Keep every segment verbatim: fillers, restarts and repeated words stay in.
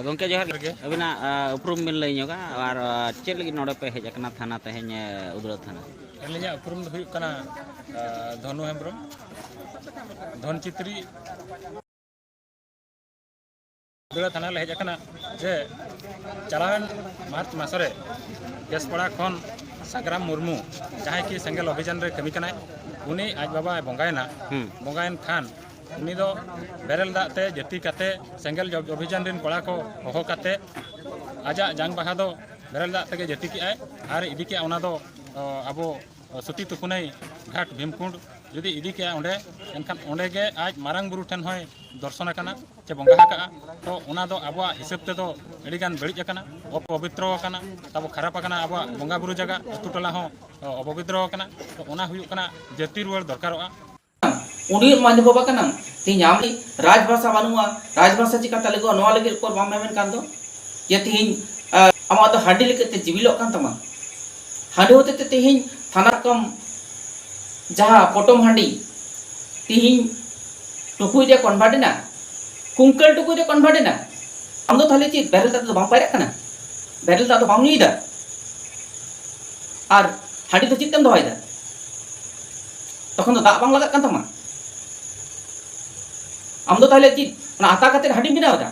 ᱜᱚᱢᱠᱮ ᱡᱚᱦᱟᱨ ᱜᱮ᱾ ᱟᱹᱵᱤᱱᱟᱜ ᱩᱯᱨᱩᱢ ᱵᱤᱱ ᱞᱟᱹᱭ ᱧᱚᱜᱟ ᱟᱨ ᱪᱮᱫ ᱞᱟᱹᱜᱤᱫ ᱱᱚᱰᱮ ᱯᱮ ᱦᱮᱡ ᱟᱠᱟᱱᱟ ᱛᱷᱟᱱᱟ ᱛᱮᱦᱮᱧ ᱩᱫᱽᱲᱟ ᱛᱷᱟᱱᱟ? ᱟᱹᱞᱤᱧᱟᱜ ᱩᱯᱨᱩᱢ ᱫᱚ ᱦᱩᱭᱩᱜ ᱠᱟᱱᱟ ᱫᱷᱚᱱᱩ ᱦᱮᱢᱵᱨᱚᱢ, ᱫᱷᱚᱱ ᱪᱤᱛᱨᱤ᱾ ᱩᱫᱽᱲᱟ ᱛᱷᱟᱱᱟ ᱞᱮ ᱦᱮᱡ ᱟᱠᱟᱱᱟ ᱡᱮ ᱪᱟᱞᱟᱣᱮᱱ ᱢᱟᱨᱪ ᱢᱟᱥ ᱨᱮ ᱠᱮᱥᱯᱟᱲᱟ ᱠᱷᱚᱱ ᱥᱟᱜᱽᱨᱟᱢ ᱢᱩᱨᱢᱩ, ᱡᱟᱦᱟᱸᱭ ᱠᱤ ᱥᱮᱸᱜᱮᱞ ᱚᱵᱷᱤᱡᱟᱱ ᱨᱮ ᱠᱟᱹᱢᱤ ᱠᱟᱱᱟᱭ, ᱩᱱᱤ ᱟᱡ ᱵᱟᱵᱟᱭ ᱵᱚᱸᱜᱟᱭᱮᱱᱟ᱾ ᱦᱩᱸ᱾ ᱵᱚᱸᱜᱟᱭᱮᱱ ᱠᱷᱟᱱ ᱩᱱᱤ ᱫᱚ ᱵᱮᱨᱮᱞ ᱫᱟᱜ ᱛᱮ ᱡᱟᱹᱛᱤ ᱠᱟᱛᱮ ᱥᱮᱸᱜᱮᱞ ᱡᱚ-, ᱚᱵᱷᱤᱡᱟᱱ ᱨᱮᱱ ᱠᱚᱲᱟ ᱠᱚ ᱦᱚᱦᱚ ᱠᱟᱛᱮ ᱟᱡᱟᱜ ᱡᱟᱝ ᱵᱟᱦᱟ ᱫᱚ ᱵᱮᱨᱮᱞ ᱫᱟᱜ ᱛᱮᱜᱮ ᱡᱟᱹᱛᱤ ᱠᱮᱜᱼᱟᱭ ᱟᱨ ᱤᱫᱤ ᱠᱮᱜᱼᱟ᱾ ᱚᱱᱟ ᱫᱚ, ᱚ, ᱟᱵᱚ ᱥᱩᱛᱤ ᱛᱩᱯᱩᱱᱟᱹᱭ ᱜᱷᱟᱴ ᱵᱷᱤᱢᱠᱩᱸᱰ ᱡᱩᱫᱤ ᱤᱫᱤ ᱠᱮᱜᱼᱟ ᱚᱸᱰᱮ, ᱮᱱᱠᱷᱟᱱ ᱚᱸᱰᱮ ᱜᱮ ᱟᱡ ᱢᱟᱨᱟᱝ ᱵᱩᱨᱩ ᱴᱷᱮᱱ ᱦᱚᱸᱭ ᱫᱚᱨᱥᱚᱱ ᱟᱠᱟᱱᱟ ᱪᱮ ᱵᱚᱸᱜᱟ ᱟᱠᱟᱜᱼᱟ᱾ ᱛᱚ ᱚᱱᱟ ᱫᱚ ᱟᱵᱚᱣᱟᱜ ᱦᱤᱥᱟᱹᱵ ᱛᱮᱫᱚ ᱟᱹᱰᱤᱜᱟᱱ ᱵᱟᱹᱲᱤᱡ ᱟᱠᱟᱱᱟ, ᱚᱯᱚᱵᱤᱛᱨᱚ ᱟᱠᱟᱱᱟ, ᱛᱟᱵᱚ ᱠᱷᱟᱨᱟᱯ ᱟᱠᱟᱱᱟ ᱟᱵᱚᱣᱟᱜ ᱵᱚᱸᱜᱟ ᱵᱩᱨᱩ ᱡᱟᱭᱜᱟ, ᱟᱹᱛᱩ ᱴᱚᱞᱟ ᱦᱚᱸ, ᱚ, ᱚᱯᱚᱵᱤᱛᱨᱚ ᱟᱠᱟᱱᱟ᱾ ᱛᱚ ᱚᱱᱟ ᱦᱩᱭᱩᱜ ᱠᱟᱱᱟ ᱡᱟᱹᱛᱤ ᱨᱩᱣᱟᱹᱲ ᱫᱚᱨᱠᱟᱨᱚᱜᱼᱟ᱾ ᱩᱱᱤ ᱢᱟᱹᱡᱷᱤ ᱵᱟᱵᱟ ᱠᱟᱱᱟᱢ, ᱛᱮᱦᱮᱧ ᱟᱢ ᱨᱟᱡᱽᱵᱷᱟᱥᱟ ᱵᱟᱹᱱᱩᱜᱼᱟ, ᱨᱟᱡᱽᱵᱷᱟᱥᱟ ᱪᱤᱠᱟᱛᱮ ᱞᱟᱹᱜᱩᱜᱼᱟ, ᱱᱚᱣᱟ ᱞᱟᱹᱜᱤᱫ ᱩᱠᱩᱨ ᱵᱟᱢ ᱢᱮᱢᱮᱱ ᱠᱟᱱ ᱫᱚ? ᱡᱮ ᱛᱮᱦᱮᱧ, ᱟ, ᱟᱢᱟᱜ ᱫᱚ ᱦᱟᱺᱰᱤ ᱞᱮᱠᱟᱛᱮ ᱡᱤᱵᱤᱞᱚᱜ ᱠᱟᱱ ᱛᱟᱢᱟ᱾ ᱦᱟᱺᱰᱤ ᱦᱚᱛᱮ ᱛᱮ ᱛᱮᱦᱮᱧ ᱛᱷᱟᱱᱟ ᱨᱚᱠᱚᱢ ᱡᱟᱦᱟᱸ ᱯᱚᱴᱚᱢ ᱦᱟᱺᱰᱤ, ᱛᱮᱦᱮᱧ ᱴᱩᱠᱩᱡ ᱨᱮ convert ᱮᱱᱟ, ᱠᱩᱝᱠᱟᱹᱞ ᱴᱩᱠᱩᱡ ᱨᱮ convert ᱮᱱᱟ᱾ ᱟᱢ ᱫᱚ ᱛᱟᱦᱞᱮ ᱪᱮᱫ ᱵᱮᱨᱮᱞ ᱫᱟᱜ ᱛᱮᱫᱚ ᱵᱟᱢ ᱯᱟᱭᱨᱟᱜ ᱠᱟᱱᱟ? ᱵᱮᱨᱮᱞ ᱫᱟᱜ ᱫᱚ ᱵᱟᱢ ᱧᱩᱭᱮᱫᱟ? ᱟᱨ ᱦᱟᱺᱰᱤ ᱫᱚ ᱪᱮᱫ ᱛᱮᱢ ᱫᱚᱦᱚᱭᱮᱫᱟ? ᱛᱚᱠᱷᱚᱱ ᱫᱚ ᱫᱟᱜ ᱵᱟᱝ ᱞᱟᱜᱟᱜ ᱠᱟᱱ ᱛᱟᱢᱟ? ᱟᱢ ᱫᱚ ᱛᱟᱦᱞᱮ ᱪᱮᱫ ᱚᱱᱟ ᱟᱛᱟ ᱠᱟᱛᱮ ᱦᱟᱺᱰᱤᱢ ᱵᱮᱱᱟᱣ ᱮᱫᱟ?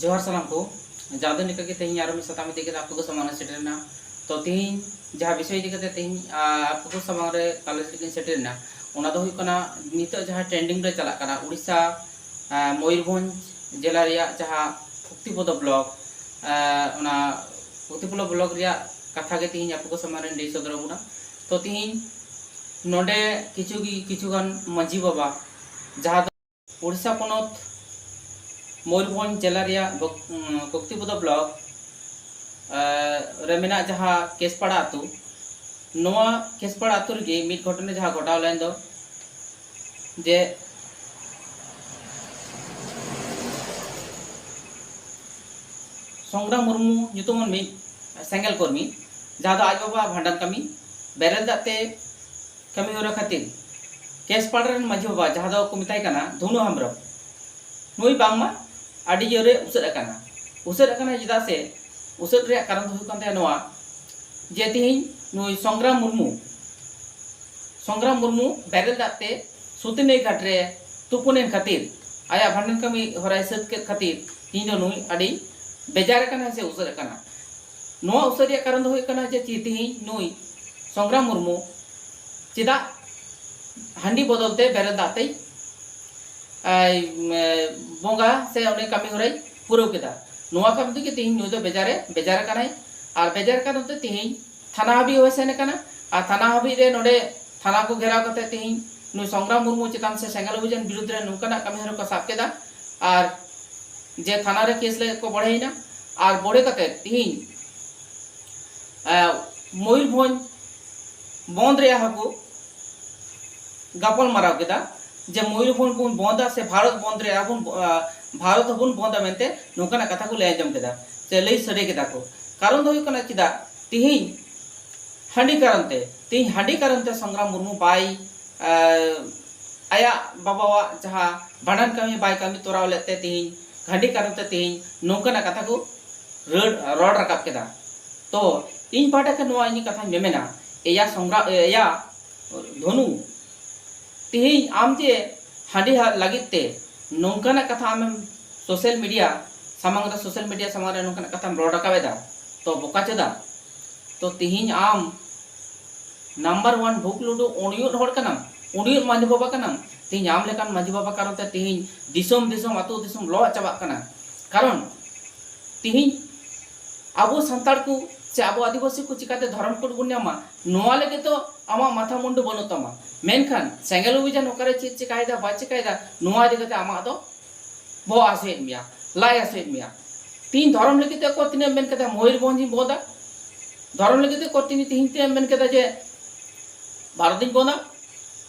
ᱡᱚᱦᱟᱨ ᱥᱟᱱᱟᱢ ᱠᱚ, ᱡᱟᱣ ᱫᱤᱱ ᱞᱮᱠᱟᱜᱮ ᱛᱮᱦᱮᱧ ᱟᱨᱚ ᱢᱤᱫ ᱥᱟᱛᱟᱢ ᱤᱫᱤ ᱠᱟᱛᱮ ᱟᱯᱮ ᱠᱚ ᱥᱟᱢᱟᱝ ᱨᱮ ᱥᱮᱴᱮᱨ ᱮᱱᱟ᱾ ᱛᱚ ᱛᱮᱦᱮᱧ ᱡᱟᱦᱟᱸ ᱵᱤᱥᱚᱭ ᱤᱫᱤ ᱠᱟᱛᱮ ᱛᱮᱦᱮᱧ, ᱟ, ᱟᱯᱮ ᱠᱚ ᱥᱟᱢᱟᱝ ᱨᱮ ᱜᱟᱞᱚᱪ ᱞᱟᱹᱜᱤᱫ ᱤᱧ ᱥᱮᱴᱮᱨ ᱮᱱᱟ, ᱚᱱᱟ ᱫᱚ ᱦᱩᱭᱩᱜ ᱠᱟᱱᱟ ᱱᱤᱛᱚᱜ ᱡᱟᱦᱟᱸ trending ᱨᱮ ᱪᱟᱞᱟᱜ ᱠᱟᱱᱟ ᱩᱲᱤᱥᱥᱟ, ᱟ, ᱢᱚᱭᱩᱨᱵᱷᱚᱸᱡᱽ ᱡᱮᱞᱟ ᱨᱮᱭᱟᱜ ᱡᱟᱦᱟᱸ ᱠᱚᱠᱛᱤᱯᱚᱫᱚ block, ᱟ, ᱚᱱᱟ ᱠᱚᱠᱛᱤᱯᱚᱫᱚ block ᱨᱮᱭᱟᱜ ᱠᱟᱛᱷᱟ ᱜᱮ ᱛᱮᱦᱮᱧ ᱟᱯᱮ ᱠᱚ ᱥᱟᱢᱟᱝ ᱨᱮᱧ ᱞᱟᱹᱭ ᱥᱚᱫᱚᱨ ᱟᱵᱚᱱᱟ᱾ ᱛᱚ ᱛᱮᱦᱮᱧ ᱱᱚᱰᱮ ᱠᱤᱪᱷᱩ ᱜᱮ, ᱠᱤᱪᱷᱩ ᱜᱟᱱ ᱢᱟᱹᱡᱷᱤ ᱵᱟᱵᱟ ᱡᱟᱦᱟᱸ ᱫᱚ ᱩᱲᱤᱥᱥᱟ ᱯᱚᱱᱚᱛ ᱢᱚᱭᱩᱨᱵᱷᱚᱸᱡᱽ ᱡᱮᱞᱟ ᱨᱮᱭᱟᱜ ᱵᱚᱠ-, ᱩᱸ, ᱠᱚᱠᱛᱤᱯᱚᱫᱚ block, ᱮ, ᱨᱮ ᱢᱮᱱᱟᱜ ᱡᱟᱦᱟᱸ ᱠᱮᱥᱯᱟᱲᱟ ᱟᱹᱛᱩ, ᱱᱚᱣᱟ ᱠᱮᱥᱯᱟᱲᱟ ᱟᱹᱛᱩ ᱨᱮᱜᱮ ᱢᱤᱫ ᱜᱷᱚᱴᱚᱱᱟ ᱡᱟᱦᱟᱸ ᱜᱷᱚᱴᱟᱣ ᱞᱮᱱ ᱫᱚ, ᱡᱮ ᱥᱚᱝᱜᱨᱟᱢ ᱢᱩᱨᱢᱩ ᱧᱩᱛᱩᱢᱟᱱ ᱢᱤᱫ ᱥᱮᱸᱜᱮᱞ ᱠᱚᱨᱢᱤ, ᱡᱟᱦᱟᱸ ᱫᱚ ᱟᱡ ᱵᱟᱵᱟ ᱵᱷᱟᱸᱰᱟᱱ ᱠᱟᱹᱢᱤ ᱵᱮᱨᱮᱞ ᱫᱟᱜ ᱛᱮ ᱠᱟᱹᱢᱤ ᱦᱚᱨᱟ ᱠᱷᱟᱹᱛᱤᱨ ᱠᱮᱥᱯᱟᱲ ᱨᱮᱱ ᱢᱟᱹᱡᱷᱤ ᱵᱟᱵᱟ, ᱡᱟᱦᱟᱸ ᱫᱚ ᱠᱚ ᱢᱮᱛᱟᱭ ᱠᱟᱱᱟ ᱫᱷᱩᱱᱩ ᱦᱮᱢᱵᱨᱚᱢ, ᱱᱩᱭ ᱵᱟᱝᱢᱟ ᱟᱹᱰᱤ ᱡᱳᱨᱮ ᱩᱥᱟᱹᱫ ᱟᱠᱟᱱᱟ᱾ ᱩᱥᱟᱹᱫ ᱟᱠᱟᱱᱟ ᱪᱮᱫᱟᱜ ᱥᱮ, ᱩᱥᱟᱹᱫ ᱨᱮᱭᱟᱜ ᱠᱟᱨᱚᱱ ᱫᱚ ᱦᱩᱭᱩᱜ ᱠᱟᱱ ᱛᱟᱭᱟ ᱱᱚᱣᱟ ᱡᱮ ᱛᱮᱦᱮᱧ ᱱᱩᱭ ᱥᱚᱝᱜᱨᱟᱢ ᱢᱩᱨᱢᱩ, ᱥᱚᱝᱜᱨᱟᱢ ᱢᱩᱨᱢᱩ ᱵᱮᱨᱮᱞ ᱫᱟᱜ ᱛᱮ ᱥᱩᱛᱤᱱᱟᱹᱭ ᱜᱷᱟᱴ ᱨᱮ ᱛᱩᱯᱩᱱᱮᱱ ᱠᱷᱟᱹᱛᱤᱨ, ᱟᱭᱟᱜ ᱵᱷᱟᱸᱰᱟᱱ ᱠᱟᱹᱢᱤ ᱦᱚᱨᱟᱭ ᱥᱟᱹᱛ ᱠᱮᱫ ᱠᱷᱟᱹᱛᱤᱨ ᱛᱮᱦᱮᱧ ᱫᱚ ᱱᱩᱭ ᱟᱹᱰᱤ ᱵᱮᱡᱟᱨ ᱟᱠᱟᱱᱟ ᱥᱮ ᱩᱥᱟᱹᱫ ᱟᱠᱟᱱᱟ᱾ ᱱᱚᱣᱟ ᱩᱥᱟᱹᱫ ᱨᱮᱭᱟᱜ ᱠᱟᱨᱚᱱ ᱫᱚ ᱦᱩᱭᱩᱜ ᱠᱟᱱᱟ ᱡᱮ ᱛᱮᱦᱮᱧ ᱱᱩᱭ ᱥᱚᱝᱜᱨᱟᱢ ᱢᱩᱨᱢᱩ ᱪᱮᱫᱟᱜ ᱦᱟᱺᱰᱤ ᱵᱚᱫᱚᱞ ᱛᱮ ᱵᱮᱨᱮᱞ ᱫᱟᱜ ᱛᱮᱭ, ᱟᱭ, ᱢᱮ, ᱵᱚᱸᱜᱟ ᱥᱮ ᱩᱱᱤ ᱠᱟᱹᱢᱤ ᱦᱚᱨᱟᱭ ᱯᱩᱨᱟᱹᱣ ᱠᱮᱫᱟ᱾ ᱱᱚᱣᱟ ᱠᱟᱨᱚᱱ ᱛᱮᱜᱮ ᱛᱮᱦᱮᱧ ᱱᱩᱭ ᱫᱚ ᱵᱮᱡᱟᱨᱮ ᱵᱮᱡᱟᱨ ᱟᱠᱟᱱᱟᱭ᱾ ᱟᱨ ᱵᱮᱡᱟᱨ ᱠᱟᱨᱚᱱ ᱛᱮ ᱛᱮᱦᱮᱧ ᱛᱷᱟᱱᱟ ᱦᱟᱹᱵᱤᱡ ᱦᱚᱸᱭ ᱥᱮᱱ ᱟᱠᱟᱱᱟ᱾ ᱟᱨ ᱛᱷᱟᱱᱟ ᱦᱟᱹᱵᱤᱡ ᱨᱮ ᱱᱚᱰᱮ ᱛᱷᱟᱱᱟ ᱠᱚ ᱜᱷᱮᱨᱟᱣ ᱠᱟᱛᱮ ᱛᱮᱦᱮᱧ ᱱᱩᱭ ᱥᱚᱝᱜᱨᱟᱢ ᱢᱩᱨᱢᱩ ᱪᱮᱛᱟᱱ ᱥᱮ ᱥᱮᱸᱜᱮᱞ ᱚᱵᱷᱤᱡᱟᱱ ᱵᱤᱨᱩᱫᱽ ᱨᱮ ᱱᱚᱝᱠᱟᱱᱟᱜ ᱠᱟᱹᱢᱤ ᱦᱚᱨᱟ ᱠᱚ ᱥᱟᱵ ᱠᱮᱫᱟ᱾ ᱟᱨ ᱡᱮ ᱛᱷᱟᱱᱟ ᱨᱮ ᱠᱮᱥ ᱞᱟᱹᱜᱤᱫ ᱠᱚ ᱵᱚᱲᱦᱮᱭᱮᱱᱟ᱾ ᱟᱨ ᱵᱚᱲᱦᱮ ᱠᱟᱛᱮ ᱛᱮᱦᱮᱧ, ᱮ, ᱢᱚᱭᱩᱨᱵᱷᱚᱸᱡᱽ ᱵᱚᱱᱫᱷ ᱨᱮᱭᱟᱜ ᱦᱚᱸᱠᱚ ᱜᱟᱯᱟᱞ ᱢᱟᱨᱟᱣ ᱠᱮᱫᱟ ᱡᱮ ᱢᱚᱭᱩᱨᱵᱷᱚᱸᱡᱽ ᱵᱚᱱ ᱵᱚᱱᱫᱟ ᱥᱮ ᱵᱷᱟᱨᱚᱛ ᱵᱚᱱᱫᱷ ᱨᱮ ᱟᱵᱚ, ᱟ, ᱵᱷᱟᱨᱚᱛ ᱦᱚᱸᱵᱚᱱ ᱵᱚᱱᱫᱟ ᱢᱮᱱᱛᱮ ᱱᱚᱝᱠᱟᱱᱟᱜ ᱠᱟᱛᱷᱟ ᱠᱚ ᱞᱟᱹᱭ ᱟᱸᱡᱚᱢ ᱠᱮᱫᱟ ᱥᱮ ᱞᱟᱹᱭ ᱥᱟᱰᱮ ᱠᱮᱫᱟ ᱠᱚ᱾ ᱠᱟᱨᱚᱱ ᱫᱚ ᱦᱩᱭᱩᱜ ᱠᱟᱱᱟ ᱪᱮᱫᱟᱜ ᱛᱮᱦᱮᱧ ᱦᱟᱺᱰᱤ ᱠᱟᱨᱚᱱ ᱛᱮ, ᱛᱮᱦᱮᱧ ᱦᱟᱺᱰᱤ ᱠᱟᱨᱚᱱ ᱛᱮ ᱥᱚᱝᱜᱨᱟᱢ ᱢᱩᱨᱢᱩ ᱵᱟᱭ, ᱟ, ᱟᱭᱟᱜ ᱵᱟᱵᱟᱣᱟᱜ ᱡᱟᱦᱟᱸ ᱵᱷᱟᱸᱰᱟᱱ ᱠᱟᱹᱢᱤ ᱵᱟᱭ ᱠᱟᱹᱢᱤ ᱛᱚᱨᱟᱣ ᱞᱮᱫ ᱛᱮ ᱛᱮᱦᱮᱧ ᱦᱟᱺᱰᱤ ᱠᱟᱨᱚᱱ ᱛᱮ ᱛᱮᱦᱮᱧ ᱱᱚᱝᱠᱟᱱᱟᱜ ᱠᱟᱛᱷᱟ ᱠᱚ ᱨᱟᱹᱲ, ᱨᱚᱲ ᱨᱟᱠᱟᱵ ᱠᱮᱫᱟ᱾ ᱛᱚ ᱤᱧ ᱯᱟᱦᱴᱟ ᱠᱷᱚᱱ ᱱᱚᱣᱟ ᱤᱧ ᱠᱟᱛᱷᱟᱧ ᱢᱮᱢᱮᱱᱟ, ᱮᱭᱟ ᱥᱚᱝᱜᱨᱟᱢ, ᱮᱭᱟ ᱫᱷᱚᱱᱩ, ᱛᱮᱦᱮᱧ ᱟᱢ ᱡᱮ ᱦᱟᱺᱰᱤ ᱦᱟ-, ᱞᱟᱹᱜᱤᱫ ᱛᱮ ᱱᱚᱝᱠᱟᱱᱟᱜ ᱠᱟᱛᱷᱟ ᱟᱢᱮᱢ social media ᱥᱟᱢᱟᱝ ᱨᱮ, social media ᱥᱟᱢᱟᱝ ᱨᱮ ᱱᱚᱝᱠᱟᱱᱟᱜ ᱠᱟᱛᱷᱟᱢ ᱨᱚᱲ ᱨᱟᱠᱟᱵ ᱮᱫᱟ, ᱛᱚ ᱵᱚᱠᱟ ᱪᱮᱫᱟ? ᱛᱚ ᱛᱮᱦᱮᱧ ᱟᱢ number one ᱵᱷᱩᱠ ᱞᱩᱰᱩ ᱩᱲᱤᱭᱩᱫ ᱦᱚᱲ ᱠᱟᱱᱟᱢ, ᱩᱲᱤᱭᱩᱫ ᱢᱟᱹᱡᱷᱤ ᱵᱟᱵᱟ ᱠᱟᱱᱟᱢ᱾ ᱛᱮᱦᱮᱧ ᱟᱢ ᱞᱮᱠᱟᱱ ᱢᱟᱹᱡᱷᱤ ᱵᱟᱵᱟ ᱠᱟᱨᱚᱱ ᱛᱮ ᱛᱮᱦᱮᱧ ᱫᱤᱥᱚᱢ ᱫᱤᱥᱚᱢ, ᱟᱹᱛᱩ ᱫᱤᱥᱚᱢ ᱞᱚᱦᱚᱫ ᱪᱟᱵᱟᱜ ᱠᱟᱱᱟ᱾ ᱠᱟᱨᱚᱱ ᱛᱮᱦᱮᱧ ᱟᱵᱚ ᱥᱟᱱᱛᱟᱲ ᱠᱚ ᱥᱮ ᱟᱵᱚ ᱟᱹᱫᱤᱵᱟᱹᱥᱤ ᱠᱚ ᱪᱤᱠᱟᱛᱮ ᱫᱷᱚᱨᱚᱢ code ᱵᱚᱱ ᱧᱟᱢᱟ, ᱱᱚᱣᱟ ᱞᱟᱹᱜᱤᱫ ᱫᱚ ᱟᱢᱟᱜ ᱢᱟᱛᱷᱟ ᱢᱩᱱᱰᱩ ᱵᱟᱹᱱᱩᱜ ᱛᱟᱢᱟ᱾ ᱢᱮᱱᱠᱷᱟᱱ ᱥᱮᱸᱜᱮᱞ ᱚᱵᱷᱤᱡᱟᱱ ᱚᱠᱟᱨᱮ ᱪᱮᱫ ᱪᱤᱠᱟᱭᱮᱫᱟ, ᱵᱟᱭ ᱪᱤᱠᱟᱭᱮᱫᱟ, ᱱᱚᱣᱟ ᱤᱫᱤ ᱠᱟᱛᱮ ᱟᱢᱟᱜ ᱫᱚ ᱵᱚᱦᱚᱜ ᱦᱟᱹᱥᱩᱭᱮᱫ ᱢᱮᱭᱟ, ᱞᱟᱡ ᱦᱟᱹᱥᱩᱭᱮᱫ ᱢᱮᱭᱟ᱾ ᱛᱤᱦᱤᱧ ᱫᱷᱚᱨᱚᱢ ᱞᱟᱹᱜᱤᱫ ᱛᱮ ᱚᱠᱚᱭ ᱛᱤᱱᱟᱹᱜ ᱮᱢ ᱢᱮᱱ ᱠᱮᱫᱟ ᱢᱚᱭᱩᱨᱵᱷᱚᱸᱡᱽ ᱤᱧ ᱵᱚᱸᱫᱟ, ᱫᱷᱚᱨᱚᱢ ᱞᱟᱹᱜᱤᱫ ᱛᱮ ᱚᱠᱚᱭ ᱛᱤᱱᱟᱹᱜ ᱛᱤᱦᱤᱧ ᱛᱤᱱᱟᱹᱜ ᱮᱢ ᱢᱮᱱ ᱠᱮᱫᱟ ᱡᱮ ᱵᱷᱟᱨᱚᱛᱤᱧ ᱵᱚᱸᱫᱟ᱾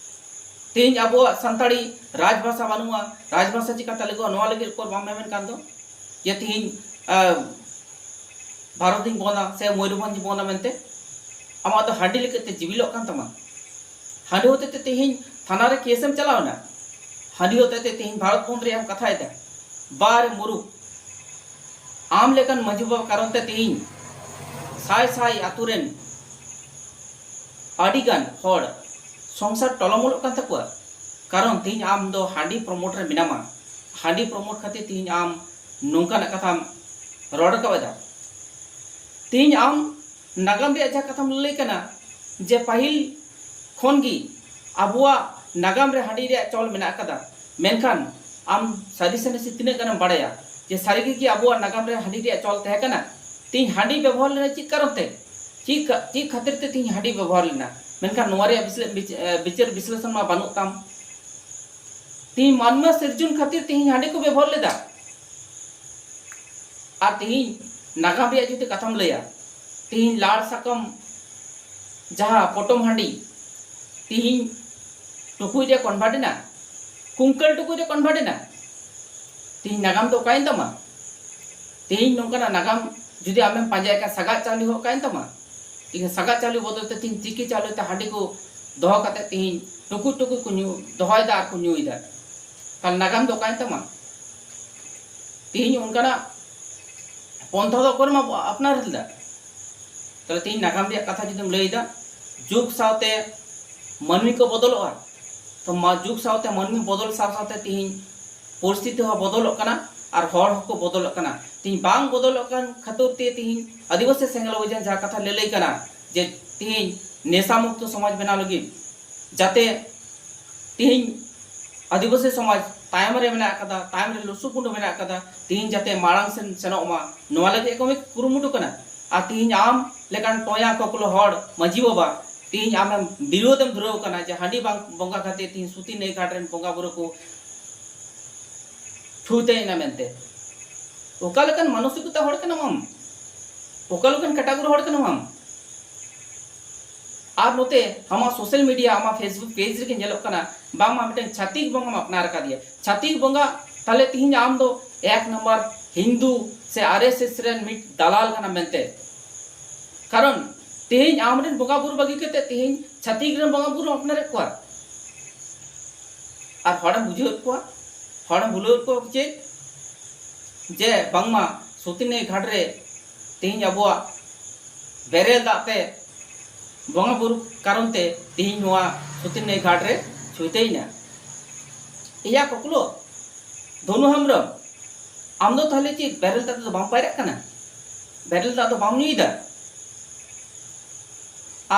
ᱛᱤᱦᱤᱧ ᱟᱵᱚᱣᱟᱜ ᱥᱟᱱᱛᱟᱲᱤ ᱨᱟᱡᱽᱵᱷᱟᱥᱟ ᱵᱟᱹᱱᱩᱜᱼᱟ, ᱨᱟᱡᱽᱵᱷᱟᱥᱟ ᱪᱤᱠᱟᱛᱮ ᱞᱟᱹᱜᱩᱜᱼᱟ, ᱱᱚᱣᱟ ᱞᱟᱹᱜᱤᱫ ᱚᱠᱚᱭ ᱵᱟᱢ ᱢᱮᱢᱮᱱ ᱠᱟᱱ ᱫᱚ? ᱡᱮ ᱛᱤᱦᱤᱧ, ᱟᱸ, ᱵᱷᱟᱨᱚᱛᱤᱧ ᱵᱚᱸᱫᱟ ᱥᱮ ᱢᱚᱭᱩᱨᱵᱷᱚᱸᱡᱽ ᱵᱚᱸᱫᱟ ᱢᱮᱱᱛᱮ, ᱟᱢᱟᱜ ᱫᱚ ᱦᱟᱺᱰᱤ ᱞᱟᱹᱜᱤᱫ ᱛᱮ ᱡᱤᱵᱤᱞᱚᱜ ᱠᱟᱱ ᱛᱟᱢᱟ᱾ ᱦᱟᱺᱰᱤ ᱦᱚᱛᱮ ᱛᱮ ᱛᱮᱦᱮᱧ ᱛᱷᱟᱱᱟ ᱨᱮ ᱠᱮᱥ ᱮᱢ ᱪᱟᱞᱟᱣ ᱮᱱᱟ, ᱦᱟᱺᱰᱤ ᱦᱚᱛᱮ ᱛᱮ ᱛᱮᱦᱮᱧ ᱵᱷᱟᱨᱚᱛ ᱵᱚᱱᱫᱷ ᱨᱮᱭᱟᱜ ᱮᱢ ᱠᱟᱛᱷᱟᱭᱮᱫᱟ᱾ ᱵᱟᱨ ᱢᱩᱨᱩᱠ, ᱟᱢ ᱞᱮᱠᱟᱱ ᱢᱟᱹᱡᱷᱤ ᱵᱟᱵᱟ ᱠᱟᱨᱚᱱ ᱛᱮ ᱛᱮᱦᱮᱧ ᱥᱟᱭ ᱥᱟᱭ ᱟᱛᱳ ᱨᱮᱱ ᱟᱹᱰᱤ ᱜᱟᱱ ᱦᱚᱲ ᱥᱚᱝᱥᱟᱨ ᱴᱚᱞᱚᱢᱚᱞᱚᱜ ᱠᱟᱱ ᱛᱟᱠᱚᱣᱟ᱾ ᱠᱟᱨᱚᱱ ᱛᱮᱦᱮᱧ ᱟᱢ ᱫᱚ ᱦᱟᱺᱰᱤ ᱯᱨᱚᱢᱳᱴ ᱨᱮ ᱢᱮᱱᱟᱢᱟ, ᱦᱟᱺᱰᱤ ᱯᱨᱚᱢᱳᱴ ᱠᱷᱟᱹᱛᱤᱨ ᱛᱮᱦᱮᱧ ᱟᱢ ᱱᱚᱝᱠᱟᱱᱟᱜ ᱠᱟᱛᱷᱟᱢ ᱨᱚᱲ ᱨᱟᱠᱟᱵ ᱮᱫᱟ᱾ ᱛᱮᱦᱮᱧ ᱟᱢ ᱱᱟᱜᱟᱢ ᱨᱮᱭᱟᱜ ᱡᱟᱦᱟᱸ ᱠᱟᱛᱷᱟᱢ ᱞᱟᱹᱭ ᱠᱟᱱᱟ, ᱡᱮ ᱯᱟᱹᱦᱤᱞ ᱠᱷᱚᱱ ᱜᱮ ᱟᱵᱚᱣᱟᱜ ᱱᱟᱜᱟᱢ ᱨᱮ ᱦᱟᱺᱰᱤ ᱨᱮᱭᱟᱜ ᱪᱚᱞ ᱢᱮᱱᱟᱜ ᱟᱠᱟᱫᱟ, ᱢᱮᱱᱠᱷᱟᱱ ᱟᱢ ᱥᱟᱹᱨᱤ ᱥᱮ ᱱᱟᱥᱮ ᱛᱤᱱᱟᱹᱜ ᱜᱟᱱᱮᱢ ᱵᱟᱲᱟᱭᱟ ᱡᱮ ᱥᱟᱹᱨᱤ ᱜᱮ ᱠᱤ ᱟᱵᱚᱣᱟᱜ ᱱᱟᱜᱟᱢ ᱨᱮ ᱦᱟᱺᱰᱤ ᱨᱮᱭᱟᱜ ᱪᱚᱞ ᱛᱟᱦᱮᱸ ᱠᱟᱱᱟ? ᱛᱮᱦᱮᱧ ᱦᱟᱺᱰᱤ ᱵᱮᱵᱚᱦᱟᱨ ᱞᱮᱱᱟ ᱪᱮᱫ ᱠᱟᱨᱚᱱ ᱛᱮ? ᱪᱮᱫ ᱠᱟ-, ᱪᱮᱫ ᱠᱷᱟᱹᱛᱤᱨ ᱛᱮ ᱛᱮᱦᱮᱧ ᱦᱟᱺᱰᱤ ᱵᱮᱵᱚᱦᱟᱨ ᱞᱮᱱᱟ? ᱢᱮᱱᱠᱷᱟᱱ ᱱᱚᱣᱟ ᱨᱮᱭᱟᱜ ᱵᱤᱥᱞᱮ-, ᱵᱤᱪ-, ᱮ, ᱵᱤᱪᱟᱹᱨ ᱵᱤᱥᱞᱮᱥᱚᱱ ᱢᱟ ᱵᱟᱹᱱᱩᱜ ᱛᱟᱢ᱾ ᱛᱮᱦᱮᱧ ᱢᱟᱹᱱᱢᱤ ᱥᱤᱨᱡᱚᱱ ᱠᱷᱟᱹᱛᱤᱨ ᱛᱮᱦᱮᱧ ᱦᱟᱺᱰᱤ ᱠᱚ ᱵᱮᱵᱚᱦᱟᱨ ᱞᱮᱫᱟ᱾ ᱟᱨ ᱛᱮᱦᱮᱧ ᱱᱟᱜᱟᱢ ᱨᱮᱭᱟᱜ ᱡᱩᱫᱤ ᱠᱟᱛᱷᱟᱢ ᱞᱟᱹᱭᱟ, ᱛᱮᱦᱮᱧ ᱞᱟᱲ ᱥᱟᱠᱟᱢ ᱡᱟᱦᱟᱸ ᱯᱚᱴᱚᱢ ᱦᱟᱺᱰᱤ ᱛᱮᱦᱮᱧ ᱴᱩᱠᱩᱡ ᱨᱮ ᱠᱚᱱᱵᱷᱟᱨᱴ ᱮᱱᱟ, ᱠᱩᱝᱠᱟᱹᱞ ᱴᱩᱠᱩᱡ ᱨᱮ ᱠᱚᱱᱵᱷᱟᱨᱴ ᱮᱱᱟ᱾ ᱛᱮᱦᱮᱧ ᱱᱟᱜᱟᱢ ᱫᱚ ᱚᱠᱟᱭᱮᱱ ᱛᱟᱢᱟ? ᱛᱮᱦᱮᱧ ᱱᱚᱝᱠᱟᱱᱟᱜ ᱱᱟᱜᱟᱢ ᱡᱩᱫᱤ ᱟᱢᱮᱢ ᱯᱟᱸᱡᱟᱭ ᱠᱷᱟᱱ, ᱥᱟᱜᱟᱫ ᱪᱟᱣᱞᱮ ᱦᱚᱸ ᱚᱠᱟᱭᱮᱱ ᱛᱟᱢᱟ? ᱛᱮᱦᱮᱧ ᱥᱟᱜᱟᱫ ᱪᱟᱣᱞᱮ ᱵᱚᱫᱚᱞ ᱛᱮ ᱛᱮᱦᱮᱧ ᱛᱤᱠᱤ ᱪᱟᱣᱞᱮ ᱛᱮ ᱦᱟᱺᱰᱤ ᱠᱚ ᱫᱚᱦᱚ ᱠᱟᱛᱮ ᱛᱮᱦᱮᱧ ᱴᱩᱠᱩᱡ ᱴᱩᱠᱩᱡ ᱠᱚ ᱧᱩ ᱫᱚᱦᱚᱭᱮᱫᱟ ᱟᱨ ᱠᱚ ᱧᱩᱭᱮᱫᱟ᱾ ᱛᱟᱦᱞᱮ ᱱᱟᱜᱟᱢ ᱫᱚ ᱚᱠᱟᱭᱮᱱ ᱛᱟᱢᱟ? ᱛᱮᱦᱮᱧ ᱚᱱᱠᱟᱱᱟᱜ ᱯᱚᱱᱛᱷᱟ ᱫᱚ ᱚᱠᱚᱭ ᱦᱚᱸ ᱵᱟᱵᱚ ᱟᱯᱱᱟᱨ ᱞᱮᱫᱟ᱾ ᱛᱟᱦᱞᱮ ᱛᱮᱦᱮᱧ ᱱᱟᱜᱟᱢ ᱨᱮᱭᱟᱜ ᱠᱟᱛᱷᱟ ᱡᱩᱫᱤᱢ ᱞᱟᱹᱭᱮᱫᱟ, ᱡᱩᱜᱽ ᱥᱟᱶᱛᱮ ᱢᱟᱹᱱᱢᱤ ᱠᱚ ᱵᱚᱫᱚᱞᱚᱜᱼᱟ, ᱛᱚ ᱢᱟ-, ᱡᱩᱜᱽ ᱥᱟᱶᱛᱮ ᱢᱟᱹᱱᱢᱤ ᱵᱚᱫᱚᱞ ᱥᱟᱶ ᱥᱟᱶᱛᱮ ᱛᱮᱦᱮᱧ ᱯᱚᱨᱤᱥᱛᱷᱤᱛᱤ ᱦᱚᱸ ᱵᱚᱫᱚᱞᱚᱜ ᱠᱟᱱᱟ ᱟᱨ ᱦᱚᱲ ᱦᱚᱸᱠᱚ ᱵᱚᱫᱚᱞᱚᱜ ᱠᱟᱱᱟ᱾ ᱛᱮᱦᱮᱧ ᱵᱟᱝ ᱵᱚᱫᱚᱞᱚᱜ ᱠᱟᱱ ᱠᱷᱟᱹᱛᱤᱨ ᱛᱮ ᱛᱮᱦᱮᱧ ᱟᱹᱫᱤᱵᱟᱹᱥᱤ ᱥᱮᱸᱜᱮᱞ ᱚᱵᱷᱤᱡᱟᱱ ᱡᱟᱦᱟᱸ ᱠᱟᱛᱷᱟ ᱞᱟᱹᱞᱟᱹᱭ ᱠᱟᱱᱟ, ᱡᱮ ᱛᱮᱦᱮᱧ ᱱᱮᱥᱟ ᱢᱩᱠᱛᱚ ᱥᱚᱢᱟᱡᱽ ᱵᱮᱱᱟᱣ ᱞᱟᱹᱜᱤᱫ ᱡᱟᱛᱮ ᱛᱮᱦᱮᱧ ᱟᱹᱫᱤᱵᱟᱹᱥᱤ ᱥᱚᱢᱟᱡᱽ ᱛᱟᱭᱚᱢ ᱨᱮ ᱢᱮᱱᱟᱜ ᱟᱠᱟᱫᱟ, ᱛᱟᱭᱚᱢ ᱨᱮ ᱞᱩᱥᱩ ᱯᱩᱸᱰᱩ ᱢᱮᱱᱟᱜ ᱟᱠᱟᱫᱟ, ᱛᱮᱦᱮᱧ ᱡᱟᱛᱮ ᱢᱟᱲᱟᱝ ᱥᱮᱱ ᱥᱮᱱᱚᱜ ᱢᱟ, ᱱᱚᱣᱟ ᱞᱟᱹᱜᱤᱫ ᱠᱚ ᱠᱩᱨᱩᱢᱩᱴᱩ ᱠᱟᱱᱟ᱾ ᱟᱨ ᱛᱮᱦᱮᱧ ᱟᱢ ᱞᱮᱠᱟᱱ ᱴᱚᱭᱟ ᱠᱚᱠᱞᱚ ᱦᱚᱲ, ᱢᱟᱹᱡᱷᱤ ᱵᱟᱵᱟ, ᱛᱮᱦᱮᱧ ᱟᱢᱮᱢ ᱵᱤᱨᱳᱫᱷ ᱮᱢ ᱫᱷᱩᱨᱟᱹᱣ ᱠᱟᱱᱟ ᱡᱮ ᱦᱟᱺᱰᱤ ᱵᱟᱝ ᱵᱚᱸᱜᱟ ᱠᱷᱟᱹᱛᱤᱨ ᱛᱮᱦᱮᱧ ᱥᱩᱛᱤ ᱱᱟᱹᱭ ᱜᱷᱟᱴ ᱨᱮᱱ ᱵᱚᱸᱜᱟ ᱵᱩᱨᱩ ᱠᱚ ᱪᱷᱩᱛᱟᱹᱭᱮᱱᱟ ᱢᱮᱱᱛᱮ᱾ ᱚᱠᱟ ᱞᱮᱠᱟᱱ ᱢᱟᱱᱚᱥᱤᱠᱚᱛᱟ ᱦᱚᱲ ᱠᱟᱱᱟᱢ ᱟᱢ? ᱚᱠᱟ ᱞᱮᱠᱟᱱ category ᱦᱚᱲ ᱠᱟᱱᱟᱢ ᱟᱢ? ᱟᱨ ᱱᱚᱛᱮ ᱟᱢᱟᱜ social media, ᱟᱢᱟᱜ Facebook page ᱨᱮᱜᱮ ᱧᱮᱞᱚᱜ ᱠᱟᱱᱟ, ᱵᱟᱝᱢᱟ ᱢᱤᱫᱴᱮᱱ ᱪᱷᱟᱹᱛᱤᱠ ᱵᱚᱸᱜᱟᱢ ᱟᱯᱱᱟᱨ ᱟᱠᱟᱫᱮᱭᱟ᱾ ᱪᱷᱟᱹᱛᱤᱠ ᱵᱚᱸᱜᱟ, ᱛᱟᱦᱞᱮ ᱛᱮᱦᱮᱧ ᱟᱢ ᱫᱚ ᱮᱠ ᱱᱟᱢᱵᱟᱨ ᱦᱤᱱᱫᱩ ᱥᱮ ᱟᱨ ᱮᱥ ᱮᱥ ᱨᱮᱱ ᱢᱤᱫ ᱫᱟᱞᱟᱞ ᱠᱟᱱᱟ ᱢᱮᱱᱛᱮ᱾ ᱠᱟᱨᱚᱱ ᱛᱮᱦᱮᱧ ᱟᱢᱨᱮᱱ ᱵᱚᱸᱜᱟ ᱵᱩᱨᱩ ᱵᱟᱹᱜᱤ ᱠᱟᱛᱮ ᱛᱮᱦᱮᱧ ᱪᱷᱟᱹᱛᱤᱠ ᱨᱮᱱ ᱵᱚᱸᱜᱟ ᱵᱩᱨᱩ ᱟᱯᱱᱟᱨᱮᱫ ᱠᱚᱣᱟ᱾ ᱟᱨ ᱦᱚᱲᱮᱢ ᱵᱩᱡᱷᱟᱹᱣᱮᱫ ᱠᱚᱣᱟ, ᱦᱚᱲᱮᱢ ᱵᱩᱞᱟᱹᱣᱮᱫ ᱠᱚᱣᱟ ᱪᱮᱫ? ᱡᱮ ᱵᱟᱝᱢᱟ ᱥᱩᱛᱤᱱᱟᱹᱭ ᱜᱷᱟᱴ ᱨᱮ ᱛᱮᱦᱮᱧ ᱟᱵᱚᱣᱟᱜ ᱵᱮᱨᱮᱞ ᱫᱟᱜ ᱛᱮ ᱵᱚᱸᱜᱟ ᱵᱩᱨᱩ ᱠᱟᱨᱚᱱ ᱛᱮ ᱛᱮᱦᱮᱧ ᱱᱚᱣᱟ ᱥᱩᱛᱤᱱᱟᱹᱭ ᱜᱷᱟᱴ ᱨᱮ ᱪᱷᱩᱭᱛᱟᱹᱭᱮᱱᱟ᱾ ᱮᱭᱟ ᱠᱚᱠᱞᱚ, ᱫᱷᱚᱱᱩ ᱦᱮᱢᱵᱨᱚᱢ, ᱟᱢ ᱫᱚ ᱛᱟᱦᱞᱮ ᱪᱮᱫ ᱵᱮᱨᱮᱞ ᱫᱟᱜ ᱛᱮᱫᱚ ᱵᱟᱢ ᱯᱟᱭᱨᱟᱜ ᱠᱟᱱᱟ? ᱵᱮᱨᱮᱞ ᱫᱟᱜ ᱫᱚ ᱵᱟᱢ ᱧᱩᱭᱮᱫᱟ?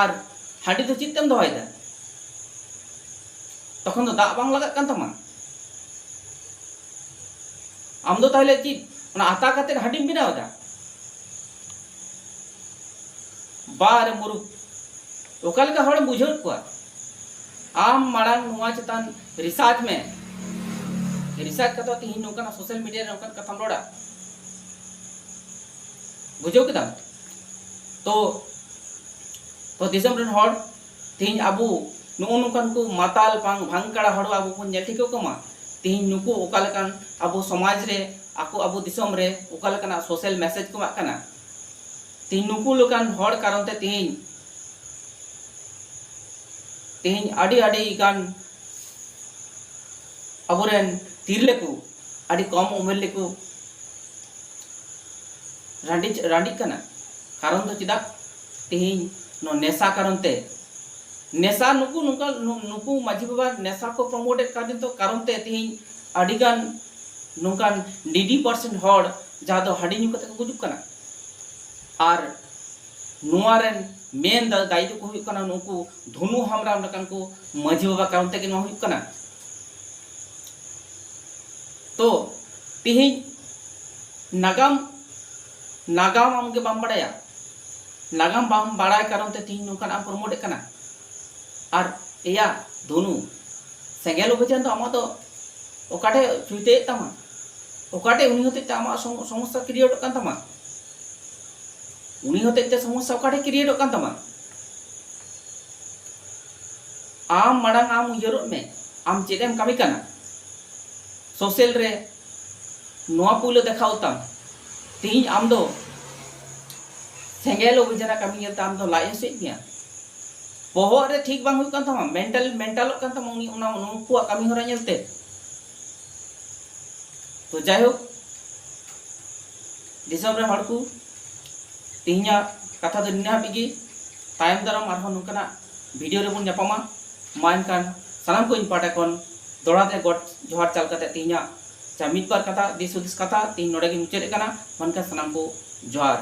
ᱟᱨ ᱦᱟᱺᱰᱤ ᱫᱚ ᱪᱮᱫ ᱛᱮᱢ ᱫᱚᱦᱚᱭᱮᱫᱟ? ᱛᱚᱠᱷᱚᱱ ᱫᱚ ᱫᱟᱜ ᱵᱟᱝ ᱞᱟᱜᱟᱜ ᱠᱟᱱ ᱛᱟᱢᱟ? ᱟᱢ ᱫᱚ ᱛᱟᱦᱞᱮ ᱪᱮᱫ ᱚᱱᱟ ᱟᱛᱟ ᱠᱟᱛᱮ ᱦᱟᱺᱰᱤᱢ ᱵᱮᱱᱟᱣ ᱮᱫᱟ? ᱵᱟ ᱨᱮ ᱢᱩᱨᱩᱠ, ᱚᱠᱟ ᱞᱮᱠᱟ ᱦᱚᱲᱮᱢ ᱵᱩᱡᱷᱟᱹᱣᱮᱫ ᱠᱚᱣᱟ? ᱟᱢ ᱢᱟᱲᱟᱝ ᱱᱚᱣᱟ ᱪᱮᱛᱟᱱ ᱨᱤᱥᱟᱨᱪ ᱢᱮ᱾ ᱨᱤᱥᱟᱨᱪ ᱠᱟᱛᱮ ᱛᱮᱦᱮᱧ ᱱᱚᱝᱠᱟᱱᱟᱜ ᱥᱳᱥᱟᱞ ᱢᱤᱰᱤᱭᱟ ᱨᱮ ᱱᱚᱝᱠᱟᱱ ᱠᱟᱛᱷᱟᱢ ᱨᱚᱲᱟ, ᱵᱩᱡᱷᱟᱹᱣ ᱠᱮᱫᱟᱢ? ᱛᱚ, ᱛᱚ ᱫᱤᱥᱚᱢ ᱨᱮᱱ ᱦᱚᱲ, ᱛᱮᱦᱮᱧ ᱟᱵᱚ ᱱᱚᱜᱼᱚ ᱱᱚᱝᱠᱟᱱ ᱠᱚ ᱢᱟᱛᱟᱞ ᱵᱟᱝ ᱵᱷᱟᱝᱠᱟᱲᱟ ᱦᱚᱲ ᱟᱵᱚ ᱵᱚᱱ ᱧᱮᱞ ᱴᱷᱤᱠ ᱠᱚᱢᱟ᱾ ᱛᱮᱦᱮᱧ ᱱᱩᱠᱩ ᱚᱠᱟ ᱞᱮᱠᱟᱱ ᱟᱵᱚ ᱥᱚᱢᱟᱡᱽ ᱨᱮ, ᱟᱠᱚ ᱟᱵᱚ ᱫᱤᱥᱚᱢ ᱨᱮ ᱚᱠᱟ ᱞᱮᱠᱟᱱᱟᱜ ᱥᱳᱥᱟᱞ ᱢᱮᱥᱮᱡᱽ ᱠᱚ ᱮᱢᱟᱜ ᱠᱟᱱᱟ᱾ ᱛᱮᱦᱮᱧ ᱱᱩᱠᱩ ᱞᱮᱠᱟᱱ ᱦᱚᱲ ᱠᱟᱨᱚᱱ ᱛᱮ ᱛᱮᱦᱮᱧ, ᱛᱮᱦᱮᱧ ᱟᱹᱰᱤ ᱟᱹᱰᱤ ᱜᱟᱱ ᱟᱵᱚᱨᱮᱱ ᱛᱤᱨᱞᱟᱹ ᱠᱚ ᱟᱹᱰᱤ ᱠᱚᱢ ᱩᱢᱮᱨ ᱨᱮᱠᱚ ᱨᱟᱺᱰᱤ, ᱨᱟᱺᱰᱤᱜ ᱠᱟᱱᱟ᱾ ᱠᱟᱨᱚᱱ ᱫᱚ ᱪᱮᱫᱟᱜ? ᱛᱮᱦᱮᱧ ᱱᱚᱣᱟ ᱱᱮᱥᱟ ᱠᱟᱨᱚᱱ ᱛᱮ, ᱱᱮᱥᱟ ᱱᱩᱠᱩ ᱱᱚᱝᱠᱟ ᱱᱩ-, ᱱᱩᱠᱩ ᱢᱟᱹᱡᱷᱤ ᱵᱟᱵᱟ ᱱᱮᱥᱟ ᱠᱚ ᱯᱨᱚᱢᱳᱴ ᱮᱫ ᱠᱟᱨᱚᱱ ᱛᱮ, ᱠᱟᱨᱚᱱ ᱛᱮ ᱛᱮᱦᱮᱧ ᱟᱹᱰᱤᱜᱟᱱ ᱱᱚᱝᱠᱟᱱ ᱱᱤᱰᱤ ᱯᱟᱨᱥᱮᱱᱴ ᱦᱚᱲ ᱡᱟᱦᱟᱸ ᱫᱚ ᱦᱟᱺᱰᱤ ᱧᱩ ᱠᱟᱛᱮ ᱠᱚ ᱜᱩᱡᱩᱜ ᱠᱟᱱᱟ᱾ ᱟᱨ ᱱᱚᱣᱟ ᱨᱮᱱ ᱢᱮᱱ ᱫᱟ-, ᱫᱟᱭᱤ ᱫᱚᱠᱚ ᱦᱩᱭᱩᱜ ᱠᱟᱱᱟ ᱱᱩᱠᱩ ᱫᱷᱚᱱᱩ ᱦᱮᱢᱵᱨᱚᱢ ᱞᱮᱠᱟᱱ ᱠᱚ ᱢᱟᱹᱡᱷᱤ ᱵᱟᱵᱟ ᱠᱟᱨᱚᱱ ᱛᱮᱜᱮ ᱱᱚᱣᱟ ᱦᱩᱭᱩᱜ ᱠᱟᱱᱟ᱾ ᱛᱚ ᱛᱮᱦᱮᱧ ᱱᱟᱜᱟᱢ, ᱱᱟᱜᱟᱢ ᱟᱢᱜᱮ ᱵᱟᱢ ᱵᱟᱲᱟᱭᱟ, ᱱᱟᱜᱟᱢ ᱵᱟᱢ ᱵᱟᱲᱟᱭ ᱠᱟᱨᱚᱱ ᱛᱮ ᱛᱮᱦᱮᱧ ᱱᱚᱝᱠᱟᱱᱟᱜ ᱮᱢ ᱯᱨᱚᱢᱳᱴ ᱮᱫ ᱠᱟᱱᱟ᱾ ᱟᱨ ᱮᱭᱟ ᱫᱷᱚᱱᱩ, ᱥᱮᱸᱜᱮᱞ ᱚᱵᱷᱤᱡᱟᱱ ᱫᱚ ᱟᱢᱟᱜ ᱫᱚ ᱚᱠᱟᱴᱷᱮ ᱪᱩᱭᱛᱟᱹᱭᱮᱫ ᱛᱟᱢᱟ? ᱚᱠᱟᱴᱷᱮ ᱩᱱᱤ ᱦᱚᱛᱮᱡ ᱛᱮ ᱟᱢᱟᱜ ᱥᱚᱢ-, ᱥᱚᱢᱚᱥᱥᱟ ᱠᱨᱤᱭᱮᱴᱚᱜ ᱠᱟᱱ ᱛᱟᱢᱟ? ᱩᱱᱤ ᱦᱚᱛᱮᱡ ᱛᱮ ᱥᱚᱢᱚᱥᱥᱟ ᱚᱠᱟᱴᱷᱮ ᱠᱨᱤᱭᱮᱴᱚᱜ ᱠᱟᱱ ᱛᱟᱢᱟ? ᱟᱢ ᱢᱟᱲᱟᱝ ᱟᱢ ᱩᱭᱦᱟᱹᱨᱚᱜ ᱢᱮ, ᱟᱢ ᱪᱮᱫ ᱮᱢ ᱠᱟᱹᱢᱤ ᱠᱟᱱᱟ ᱥᱳᱥᱟᱞ ᱨᱮ? ᱱᱚᱣᱟ ᱯᱩᱭᱞᱩ ᱫᱮᱠᱷᱟᱣ ᱛᱟᱢ᱾ ᱛᱤᱦᱤᱧ ᱟᱢ ᱫᱚ ᱥᱮᱸᱜᱮᱞ ᱚᱵᱷᱤᱡᱟᱱᱟᱜ ᱠᱟᱹᱢᱤ ᱧᱮᱞᱛᱮ ᱟᱢ ᱫᱚ ᱞᱟᱡ ᱦᱟᱹᱥᱩᱭᱮᱫ ᱢᱮᱭᱟ, ᱵᱚᱦᱚᱜ ᱨᱮ ᱴᱷᱤᱠ ᱵᱟᱝ ᱦᱩᱭᱩᱜ ᱠᱟᱱ ᱛᱟᱢᱟ, ᱢᱮᱱᱴᱟᱞ ᱢᱮᱱᱴᱟᱞᱚᱜ ᱠᱟᱱ ᱛᱟᱢᱟ ᱩᱱᱤ ᱚᱱᱟ ᱩᱱᱠᱩᱣᱟᱜ ᱠᱟᱹᱢᱤ ᱦᱚᱨᱟ ᱧᱮᱞᱛᱮ᱾ ᱛᱚ ᱡᱟᱭᱦᱳᱠ, ᱫᱤᱥᱚᱢ ᱨᱮ ᱦᱚᱲ ᱠᱚ, ᱛᱤᱦᱤᱧᱟᱜ ᱠᱟᱛᱷᱟ ᱫᱚ ᱱᱤᱱᱟᱹ ᱦᱟᱹᱵᱤᱡ ᱜᱮ᱾ ᱛᱟᱭᱚᱢ ᱫᱟᱨᱟᱢ ᱟᱨᱦᱚᱸ ᱱᱚᱝᱠᱟᱱᱟᱜ ᱵᱷᱤᱰᱤᱭᱳ ᱨᱮᱵᱚᱱ ᱧᱟᱯᱟᱢᱟ᱾ ᱢᱟ ᱮᱱᱠᱷᱟᱱ ᱥᱟᱱᱟᱢ ᱠᱚ ᱤᱧ ᱯᱟᱦᱴᱟ ᱠᱷᱚᱱ ᱫᱚᱦᱲᱟ ᱛᱮ ᱜᱚᱰ ᱡᱚᱦᱟᱨ ᱪᱟᱞ ᱠᱟᱛᱮ ᱛᱤᱦᱤᱧᱟᱜ ᱡᱟᱦᱟᱸ ᱢᱤᱫ ᱵᱟᱨ ᱠᱟᱛᱷᱟ, ᱫᱤᱥ ᱦᱩᱫᱤᱥ ᱠᱟᱛᱷᱟ ᱛᱤᱦᱤᱧ ᱱᱚᱰᱮ ᱜᱮ ᱢᱩᱪᱟᱹᱫ ᱠᱟᱱᱟ᱾ ᱢᱟ ᱮᱱᱠᱷᱟᱱ ᱥᱟᱱᱟᱢ ᱠᱚ ᱡᱚᱦᱟᱨ᱾